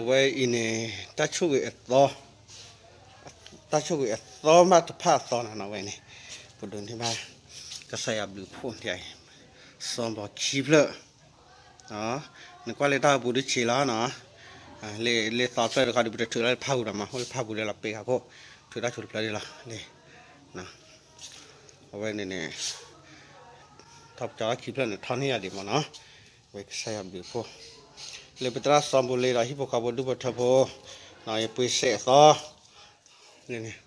အဝဲအံၤန့ၣ် တၢ်ဆိၣ်ဂ့ၤအသီ, တၢ်ဆိၣ်ဂ့ၤအသီမးတဖၣ်အသီနီၤနီၤဝဲန့ၣ်, ပဒိးန့ၢ်ဘၣ် ကစၢ်ယွၤဘျုးဖှိၣ်ဒ်အံၤ, စီၤဘီခံဖျၢၣ်, နကွၢ်လၢတၢ်အိၣ်ပူၤဒုးဆံးလီၤနီၤ, လၢသီဖျၢၣ်တခီဒုး ပတထုးလၢဖးပူၤဒီးမး အိၣ်လၢဖးပူၤဒဲးလီၤ ပ့ၤဃာ်ခိၣ်, ထုးတၢ်ဆိတဖျၢၣ်ဒၣ်လီၤ, အဝဲန့ၣ်န့ၣ် ထီၣ်ပကၠီလၢခံဖျၢၣ်န့ၣ် ထီၣ်န့ၢ်ယၤဒံးမးနီၤ, ဝဲကစၢ်ယွၤဘျုးဖှိၣ်, လၢပသရၣ်စီၤဘူလ့ဒီးဟံၣ်ဖိဃီဖိဒူၣ်ဖိထၢဖိ, ယပှ့ၤစဲးအသီ, န့ၣ်,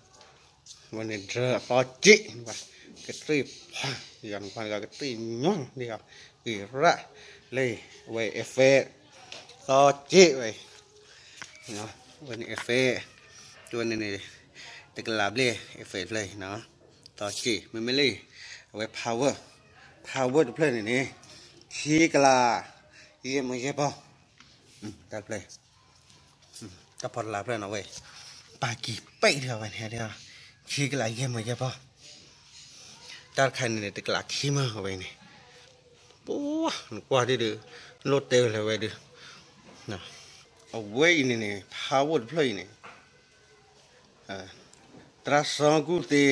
ဝဲန့ၣ်ဒြၢအသီစ့ၣ်, ကသ့ၣ်ဖး, ယၤနကွၢ်ကသ့ၣ်ညါဒ်အီၤ, ဂ့ၤရၣ်, လၢအံၤ, အဝဲ effect, သီစ့ၣ်ဝဲ ဝဲန့ၣ် effect, ဝဲန့ၣ်န့ၣ် တကလးဘျဲၣ် effect တဖျၢၣ်အံၤ, သီစ့ၣ် မ့မ့ၢ်လၢ အဝဲ power, power တဖျၢၣ်န့ၣ်န့ၣ် ခံကလး ယဲၢ်မၢယဲၢ်ပီၢ်, တၢ်တဖျၢၣ်, တၢ်ဖီတလးဖျၢၣ်န့ၣ်ဝဲ, ပာ်ကံၤပဲာ်ဒံးအဝဲန့ၣ်, ခံကလးယဲၢ်မၢယဲၢ်ပီၢ်, တၢ်တခါန့ၣ်န့ၣ် တကလးခံမၢအဝဲန့ၣ် ပှၤနကွၢ်ဒ်ဒီး လိၣ်တဲဝဲလဲၣ်ဝဲဒီး, အဝဲအံၤန့ၣ်န့ၣ် power တဖျၢၣ်အံၤန့ၣ်, သရၣ်စီၤကူၣ်သ့,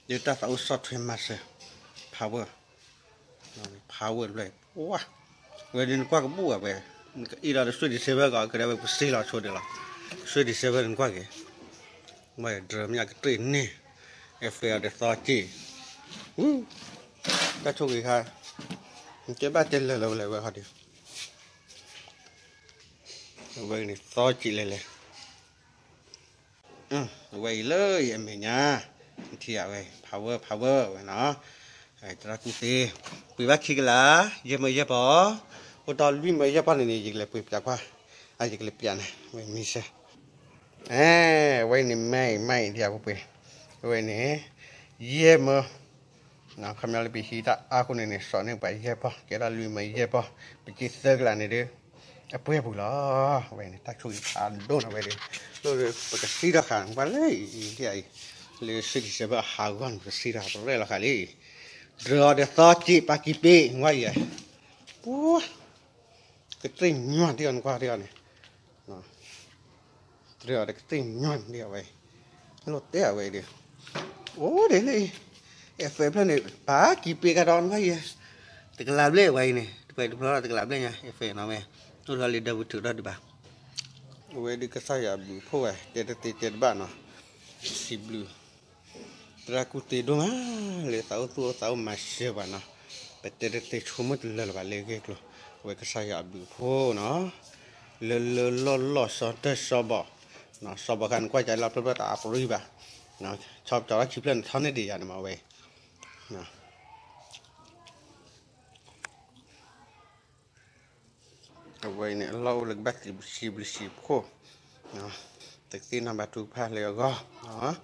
ဒ်တၢ်သးအိၣ်ဆီၣ်ထွဲမၤစၢၤ, power, power တဖျၢၣ်, ဝဲဒ်နကွၢ်ကဘူၣ်အဝဲ, နကအံၣ်ဒီးတဆွ့ဒံးစဲဘၢၣ်ကီး ကဒဲဝဲပစ့လီၤဆိဒံးလီၤ, ဆွ့ဒံးစဲဘၢၣ်နကွၢ်က့ၤ, ဝဲဒြၢမ့ၢ်ကတ့ၢ်န့ၢ်, effect အီၤဒီးသီစ့ၣ်, တၢ်ဆိၣ်ဂ့ၤခါ, နကဲဘၣ်တဲလၢာ်လၢဝဲလဲၣ်ဝဲဟီဒီး, အဝဲန့ၣ်သီစ့ၣ်လဲၣ်လဲၣ် အဝဲအံၤလၢယအမဲာ်ညါ, နထံၣ်အဝဲ power power ဝဲနီၤ, သရၣ်ကူၣ်သ့, ပှ့ၤဘၣ်ခံကလး ယဲၢ်မၢယဲၢ်ပီၢ်, အိၣ်တ့ၢ်လွံၢ်မၢယဲၢ်ပီၢ်န့ၣ်န့ၣ် ယကလဲၤပှ့ၤပၠးကွၢ်, အယကလဲၤပၠးန့ၣ် ဝဲမံၤစဲ, ဝဲအံၤန့ၣ် မ့ၢ်အံၤမ့ၢ်အံၤဒ်အပှ့ၤ, ဝဲန့ၣ် ယဲၢ်မၢ ခီပညီလၢပဟံးတၢ်အါခိၣ်န့ၣ်န့ၣ် စိာ်န့ၢ်ပှၤယဲၢ်ပီၢ် ကဲထီၣ်လွံၢ်မၢယဲၢ်ပီၢ်, ပက့ၤသၢကလးန့ၣ်ဒီး အပှဲၤပူၤလီၤ, ဝဲန့ၣ် တၢ်ဆိၣ်ဂ့ၤဖးဒိၣ်န့ၣ်ဝဲဒီး, လိၣ်ဒီးပကစံၣ်ထီၣ်ဃာ် နကွၢ်လၢအံၤဒ်အံၤ, လၢ December အဟးဂီၢ်န့ၣ် ပကစံၣ်ထီၣ်ဃာ် ပရဲၣ်လီၤဃာ်လံ, ဒြၢအီၤဒီးသီစ့ၣ် ပာ်ကံၤပ့ၤ နကွၢ်အံၤ, ပှၤ ကတ့ၢ်ညီဒ်အီၤ နကွၢ်ဒ်အီၤန့ၣ် တြၢအီၤဒီးကသ့ၣ်ညီန့ၣ်ဒ်အဝဲ, လိၣ်တဲအဝဲဒီး, အိၣ်ဒ်လၢ effect ဖျၢၣ်န့ၣ် ပာ်ကံၤပ့ၤကဒီးနကွၢ်ယဲ, တကလးဘျဲၣ်ဝဲအံၤန့ၣ် တပှဲၤတဖျီတကလးဘျဲၣ်ညါ effect နီၤဝဲ, အိၣ်ထီၣ်လံဒီးပထုးထီၣ်ဒံးဘၣ်, အဝဲဒုးကစၢ်ယွၤဘျုးဖှိၣ်ဝဲ တဲတသ့တဲတဘၣ်နီၤ, စံးဘျုး သရၣ်ကူၣ်သ့ဒိၣ်မး လၢသးအိၣ်သူၣ်အိၣ်သးအိၣ်မၤစၢၤပှၤနီၤ, ပတဲတသ့ဆိကမိၣ်တလၢာ်လၢၤဘၣ်လၢဂ့ၢ်ကျိၤ, အဝဲကစၢ်ယွၤအဘျုးအဖှိၣ်နီၤ, လၢလၢလီၢ်လီၢ်စီၤတၢ်စီၤဘီၣ်, စီၤဘီၣ်ခါန့ၣ်ကွၢ်ကလီဖျၢၣ်ဖျၢၣ်တအါပရံဘၣ်, ဆီပကၠီလီၤခံဖျၢၣ်န့ၣ်ထီၣ်န့ၢ်ဒံးယၤန့ၣ်မးဝဲ, အဝဲအံၤန့ၣ် အလီၢ်အိၣ်လၢကဘၣ်စံးဘျုးစံးဖှိၣ်, တသ့ၣ်နီၣ်ဘၣ်ထုကဖၣ်လၢအဂီၢ်,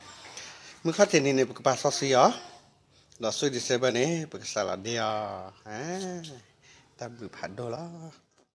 မုၢ်ခီၣ်ထံးန့ၣ်န့ၣ် ပကပာ်စီဆှံအီၤ, ဒီး three December န့ၣ် ပကစးလီၤဒ့အီၤ, တၢ်ဘျုးဖးဒိၣ်လီၤ.